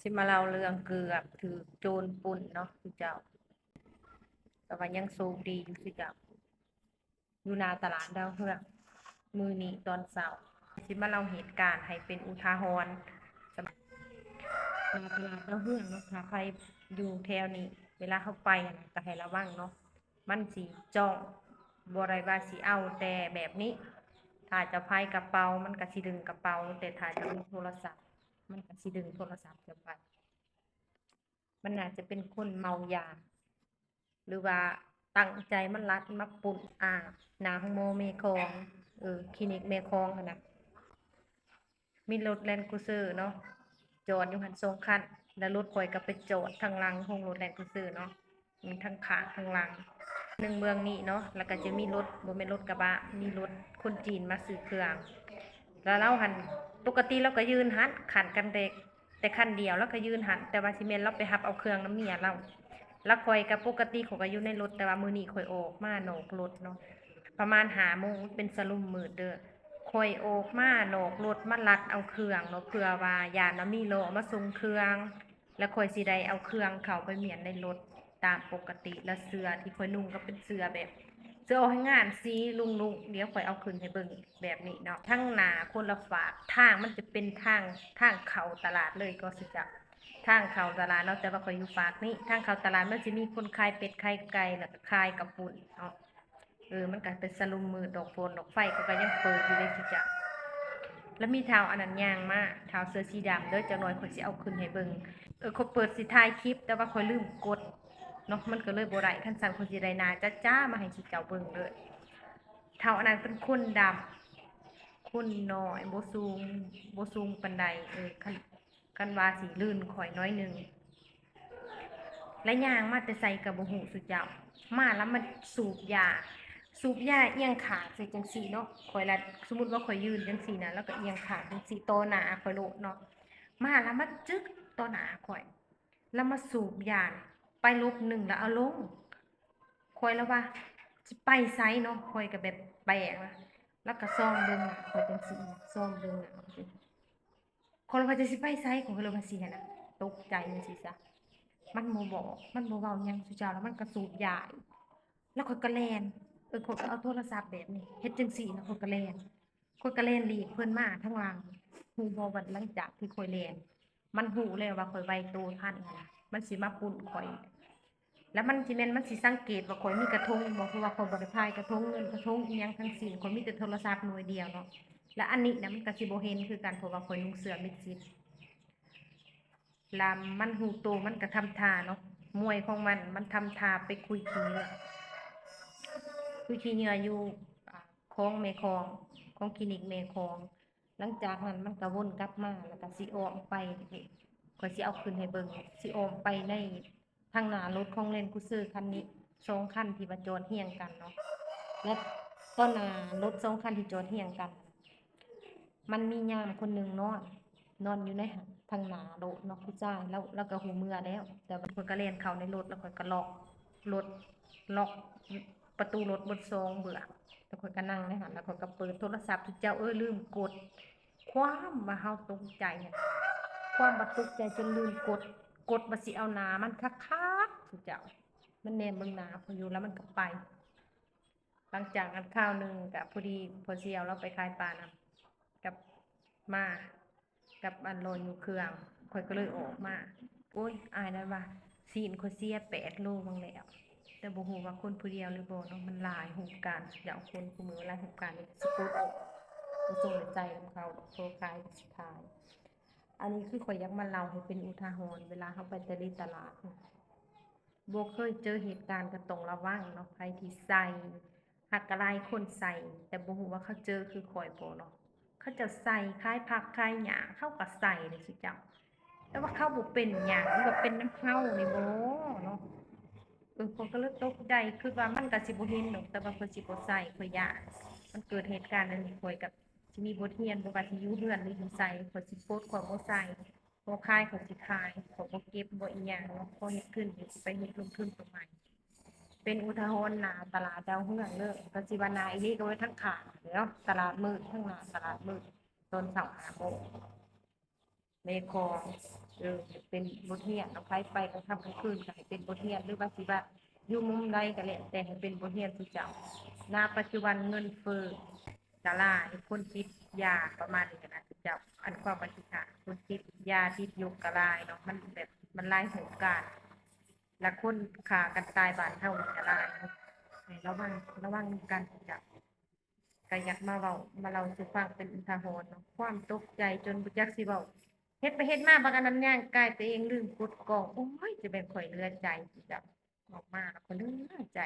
ຊິມາເລົ່າເລື່ອງເກືອບຖືກໂຈນປຸ້ນເນາະ ຊຸເຈົ້າ. ແຕ່ວ່າຍັງໂຊກດີຢູ່ ຊຸເຈົ້າ. ຢູ່ໜ້າຕະຫຼາດດາວເຮືອງ ມື້ນີ້ຕອນເຊົ້າ. ຊິມາເລົ່າເຫດການໃຫ້ເປັນອຸທາຫອນ ສຳ ໜ້າຕະຫຼາດດາວເຮືອງເນາະ. ຖ້າໃຜຢູ່ແຖວນີ້ ເວລາເຮົາໄປຫັ້ນນະ ກໍໃຫ້ລະວັງເນາະ. ມັນຊິຈ້ອງ ບໍ່ໄດ້ວ່າຊິເອົາແຕ່ແບບນີ້. ຖ້າເຈົ້າພາຍກະເປົາ ມັນກະຊິດຶງກະເປົາ, ແຕ່ຖ້າເຈົ້າມີໂທລະສັບ ມັນກະຊິດຶງໂທລະສັບເຈົ້າໄປ. ມັນໜ້າຈະເປັນຄົນເມົາຢາ ຫຼືວ່າຕັ້ງໃຈມາລັດມາປຸ້ນ ອາ ໜ້າໂຮງໝໍແມ່ຂອງ ເອີ ຄລີນິກແມ່ຂອງຫັ້ນນະ. ມີລົດແລນຄູເຊີເນາະ ຈອດຢູ່ຫັ້ນສອງຄັນ ແລ້ວລົດຂ້ອຍກໍໄປຈອດທາງຫຼັງໂຮງລົດແລນຄູເຊີເນາະ ທາງຂ້າງທາງຫຼັງ ໜຶ່ງເບື້ອງນີ້ເນາະ. ແລ້ວກໍຈະມີລົດ ບໍ່ແມ່ນລົດກະບະ ມີລົດຄົນຈີນມາຊື້ເຄື່ອງ ແລ້ວລາວຫັ້ນ ປົກກະຕິລາວກໍຢືນຫັ້ນ ຂັນກັນແຕ່ ແຕ່ຄັນດຽວ ລາວກໍຢືນຫັ້ນ ແຕ່ວ່າຊິແມ່ນລາວໄປຮັບເອົາເຄື່ອງນຳເມຍລາວ. ແລ້ວຂ້ອຍກໍປົກກະຕິຂ້ອຍກໍຢູ່ໃນລົດ ແຕ່ວ່າມື້ນີ້ຂ້ອຍອອກມານອກລົດເນາະ ປະມານຫ້າໂມງ ມັນເປັນສະຫຼຸມມືດເດີ. ຂ້ອຍອອກມານອກລົດມາລັດເອົາເຄື່ອງເນາະ ເພື່ອວ່າຢ້ານວ່າມີລໍ້ມາສົ່ງເຄື່ອງ ແລ້ວຂ້ອຍຊິໄດ້ເອົາເຄື່ອງເຂົ້າໄປມ້ຽນໃນລົດຕາມປົກກະຕິ. ແລ້ວເສື້ອທີ່ຂ້ອຍນຸ່ງກໍເປັນເສື້ອແບບ ເສື້ອອອກແຮງງານ ສີລຸງໆ ດຽວຂ້ອຍເອົາຂຶ້ນໃຫ້ເບິ່ງແບບນີ້ເນາະ. ທາງໜ້າຄົນລະຟາກ ທາງມັນຈະເປັນທາງ ທາງເຂົ້າຕະຫຼາດເລີຍກໍຊິຈະ ທາງເຂົ້າຕະຫຼາດເນາະ ແຕ່ວ່າຂ້ອຍຢູ່ຟາກນີ້. ທາງເຂົ້າຕະຫຼາດມັນຊິມີຄົນຂາຍເປັດຂາຍໄກ່ ແລ້ວກໍຂາຍເຂົ້າປຸ້ນເນາະ. ເອີ ມັນກໍເປັນສະຫຼຸມມືດ ດອກໂຟນດອກໄຟ ເຂົາກໍຍັງເປີດຢູ່ເດ້ ຊິຈະ. ແລ້ວມີທ້າວອັນນັ້ນຍ່າງມາ ທ້າວເສື້ອສີດຳເດີ ຈັກໜ່ອຍຂ້ອຍຊິເອົາຂຶ້ນໃຫ້ເບິ່ງ. ເອີ ຂ້ອຍເປີດຊິຖ່າຍຄລິບ ແຕ່ວ່າຂ້ອຍລືມກົດເນາະ ມັນກໍເລີຍບໍ່ໄດ້. ຄັນຊັ້ນຂ້ອຍຊິໄດ້ໜ້າຈ້າໆມາໃຫ້ຊິເຈົ້າເບິ່ງເດີ. ທ້າວອັນນັ້ນເປັນຄົນດຳ ຄົນນ້ອຍ ບໍ່ສູງ ບໍ່ສູງປານໃດ. ເອີ ຄັນ ຄັນວ່າຊິລື່ນຂ້ອຍໜ້ອຍໜຶ່ງ ແລະຍ່າງມາແຕ່ໃສກໍບໍ່ຮູ້ ຊຸເຈົ້າ. ມາແລ້ວມາສູບຢາ ສູບຢາອຽງຂ້າງໃສ່ຈັ່ງຊີ້ເນາະ. ຂ້ອຍລະ ສົມມຸດວ່າຂ້ອຍຢືນຈັ່ງຊີ້ນະ ລາວກໍອຽງຂ້າງຈັ່ງຊີ້ຕໍ່ໜ້າຂ້ອຍໂລດເນາະ. ມາແລ້ວມາຈຶກຕໍ່ໜ້າຂ້ອຍ ລະມາສູບຢາ ໄປຫຼົບໜຶ່ງລະເອົາລົງ. ຂ້ອຍລະວ່າ ຊິໄປໃສເນາະ ຂ້ອຍກໍແບບແປກນະ. ລະກໍຊອມເບິ່ງໜ້າຂ້ອຍຈັ່ງຊີ້ ຊອມເບິ່ງໜ້າຂ້ອຍຈັ່ງ ຂ້ອຍລະວ່າ ເຈົ້າຊິໄປໃສ? ຂ້ອຍກໍເລີຍວ່າ ຊິຫັ້ນນະ ຕົກໃຈຈັ່ງຊີ້ຊະ. ມັນບໍ່ບອກ ມັນບໍ່ເວົ້າຫຍັງສູ່ເຈົ້າ ລະມັນກໍສູບຢາອີກ ລະຂ້ອຍກໍແລ່ນ. ເອີ ຂ້ອຍກໍເອົາໂທລະສັບແບບນີ້ ເຮັດຈັ່ງຊີ້ ລະຂ້ອຍກໍແລ່ນ. ຂ້ອຍກໍແລ່ນຫຼີກເພິ່ນມາທາງຫຼັງ. ຮູ້ບໍ່ວ່າຫຼັງຈາກທີ່ຂ້ອຍແລ່ນ ມັນຮູ້ແລ້ວວ່າຂ້ອຍໄວໂຕທັນຫັ້ນນະ ມັນຊິມາປຸ້ນຂ້ອຍ ແລ້ວມັນຊິແມ່ນ ມັນຊິສັງເກດວ່າຂ້ອຍມີກະທົງບໍ່ ເພາະວ່າຂ້ອຍບໍ່ໄດ້ພາຍກະທົງເງິນກະທົງອີ່ຫຍັງທັງສິ້ນ ຂ້ອຍມີແຕ່ໂທລະສັບໜ່ວຍດຽວເນາະ. ແລ້ວອັນນີ້ນະ ມັນກໍຊິບໍ່ເຫັນຄືກັນ ເພາະວ່າຂ້ອຍນຸ່ງເສື້ອມິດຊິດ. ລະມັນຮູ້ໂຕ ມັນກໍທຳທ່າເນາະ ມວຍຂອງມັນ ມັນທຳທ່າໄປຄຸຍຂີ້ເຫຍື້ອ ຄຸຍຂີ້ເຫຍື້ອຢູ່ ອາ ຂອງແມ່ຂອງ ຂອງຄລີນິກແມ່ຂອງ. ຫຼັງຈາກນັ້ນມັນກໍວົນກັບມາ ແລ້ວກໍຊິອ້ອມໄປ ຂ້ອຍຊິເອົາຂຶ້ນໃຫ້ເບິ່ງ ຊິອ້ອມໄປໃນທາງໜ້າລົດຂອງແລນຄູເຊີຄັນນີ້ ສອງຄັນທີ່ວ່າຈອດຮຽງກັນເນາະ. ແລະຕໍ່ໜ້າລົດສອງຄັນທີ່ຈອດຮຽງກັນ ມັນມີຍາມຄົນໜຶ່ງນອນ ນອນຢູ່ໃນ ທາງໜ້າໂລດເນາະ ຜູ້ຊາຍ ລາວ ລາວກໍຮູ້ເມືອແລ້ວ ແຕ່ວ່າຂ້ອຍກໍແລ່ນເຂົ້າໃນລົດ ແລ້ວຂ້ອຍກໍລັອກລົດ ລັອກປະຕູລົດເບິດສອງເບື້ອງ ແລ້ວຂ້ອຍກໍນັ່ງໃນຫັ້ນ ແລ້ວຂ້ອຍກໍເປີດໂທລະສັບ ເຈົ້າເອີຍ ລືມກົດ. ຄວາມວ່າເຮົາຕົກໃຈຫັ້ນ ຄວາມວ່າຕົກໃຈຈົນລືມກົດ ກົດວ່າຊິເອົາໜ້າມັນຄັກໆ ເຈົ້າ ມັນແນມເບິ່ງໜ້າຂ້ອຍຢູ່ ແລ້ວມັນກໍໄປ. ຫຼັງຈາກນັ້ນຄາວໜຶ່ງກະພໍດີພໍ່ສ່ຽວລາວໄປຂາຍປານຳ ກັບມາກັບອັນລໍຢູ່ເຄື່ອງ ຂ້ອຍກໍເລີຍອອກມາ. ໂອ້ຍ ອ້າຍນັ້ນວ່າ ຊີ້ນຂ້ອຍເສຍແປດໂລບາງແລ້ວ ແຕ່ບໍ່ຮູ້ວ່າຄົນຜູ້ດຽວຫຼືບໍ່ເນາະ ມັນຫຼາຍຮູບການ ດຽວຄົນຄູ່ມື້ຫຼາຍຮູບການ ຊິປົດອອກ ບໍ່ສົນໃຈນຳເຂົາດອກ ໂຕຂາຍກໍຊິຂາຍ. ອັນນີ້ຄືຂ້ອຍຢາກມາເລົ່າໃຫ້ເປັນອຸທາຫອນ ເວລາເຮົາໄປຕະເລະຕະຫຼາດ ບໍ່ເຄີຍເຈີເຫດການກໍຕ້ອງລະວັງເນາະ ໃຜທີ່ໃສ່ ຫາກຫຼາຍຄົນໃສ່ ແຕ່ບໍ່ຮູ້ວ່າເຂົາເຈີຄືຂ້ອຍບໍ່ເນາະ. ເຂົາເຈົ້າໃສ່ຂາຍຜັກຂາຍຫຍ້າ ເຂົາກໍໃສ່ເດ້ຊຸເຈົ້າ ແຕ່ວ່າເຂົາບໍ່ເປັນຫຍັງ ມັນກໍເປັນນຳເຮົານີ້ບໍ່ເນາະ. ເອີ ຂ້ອຍກໍເລີຍຕົກໃຈ ຄິດວ່າມັນກໍຊິບໍ່ເຫັນດອກ ແຕ່ວ່າເພິ່ນຊິບໍ່ໃສ່ ຂ້ອຍຢ້ານ. ມັນເກີດເຫດການອັນນີ້ ຂ້ອຍກໍຊິມີບົດຮຽນ ບໍ່ວ່າຊິຢູ່ເຮືອນຫຼືຢູ່ໃສ ຂ້ອຍຊິປົດ ຂ້ອຍບໍ່ໃສ່. ບໍ່ຂາຍຂ້ອຍຊິຂາຍ ຂ້ອຍບໍ່ເກັບບໍ່ອີ່ຫຍັງ ພໍເຮັດຂຶ້ນຊິໄປເຮັດລົງທຶນຕົວໃໝ່. ເປັນອຸທາຫອນໜ້າຕະຫຼາດດາວເຮືອງເດີ ກໍຊິວ່າໜ້າອີ່ຫຼີກໍໄວ້ທາງຂ້າງແຫຼ້ວ ຕະຫຼາດມືດ ທາງໜ້າຕະຫຼາດມືດ ຕອນເຊົ້າຫ້າໂມງ ແມ່ຂອງ ເອີ ເປັນບົດຮຽນເນາະ ໃຜໄປກາງຄ່ຳກາງຄືນກໍໃຫ້ເປັນບົດຮຽນ ຫຼືວ່າຊິວ່າຢູ່ມຸມໃດກໍແລ້ວແຕ່ໃຫ້ເປັນບົດຮຽນສູ່ເຈົ້າ. ນະປັດຈຸບັນເງິນເຟີ້ກະຫຼາຍ ຄົນຕິດຢາປະມານນີ້ນະເຈົ້າ ອັນຄວາມອະທິຖານ ຄົນຕິດຢາຕິດຢູກະຫຼາຍເນາະ ມັນແບບມັນຫຼາຍໂຮງການ ລະຄົນຂ້າກັນຕາຍບ້ານເຮົານີ້ກະຫຼາຍເນາະ ໃຫ້ລະວັງ ລະວັງນຳກັນເຈົ້າ. ກະຢາກມາເວົ້າ ມາເລົ່າສູ່ຟັງເປັນອຸທາຫອນເນາະ ຄວາມຕົກໃຈຈົນບໍ່ຈັກຊິເວົ້າ ເຮັດໄປເຮັດມາບັກອັນນັ້ນຍ່າງກາຍຕົວເອງລືມກົດກ້ອງ ໂອ້ຍ ຈະແມ່ນຂ້ອຍເຫຼືອໃຈເຈົ້າ ອອກມາແລ້ວຂ້ອຍເຫຼືອໃຈ.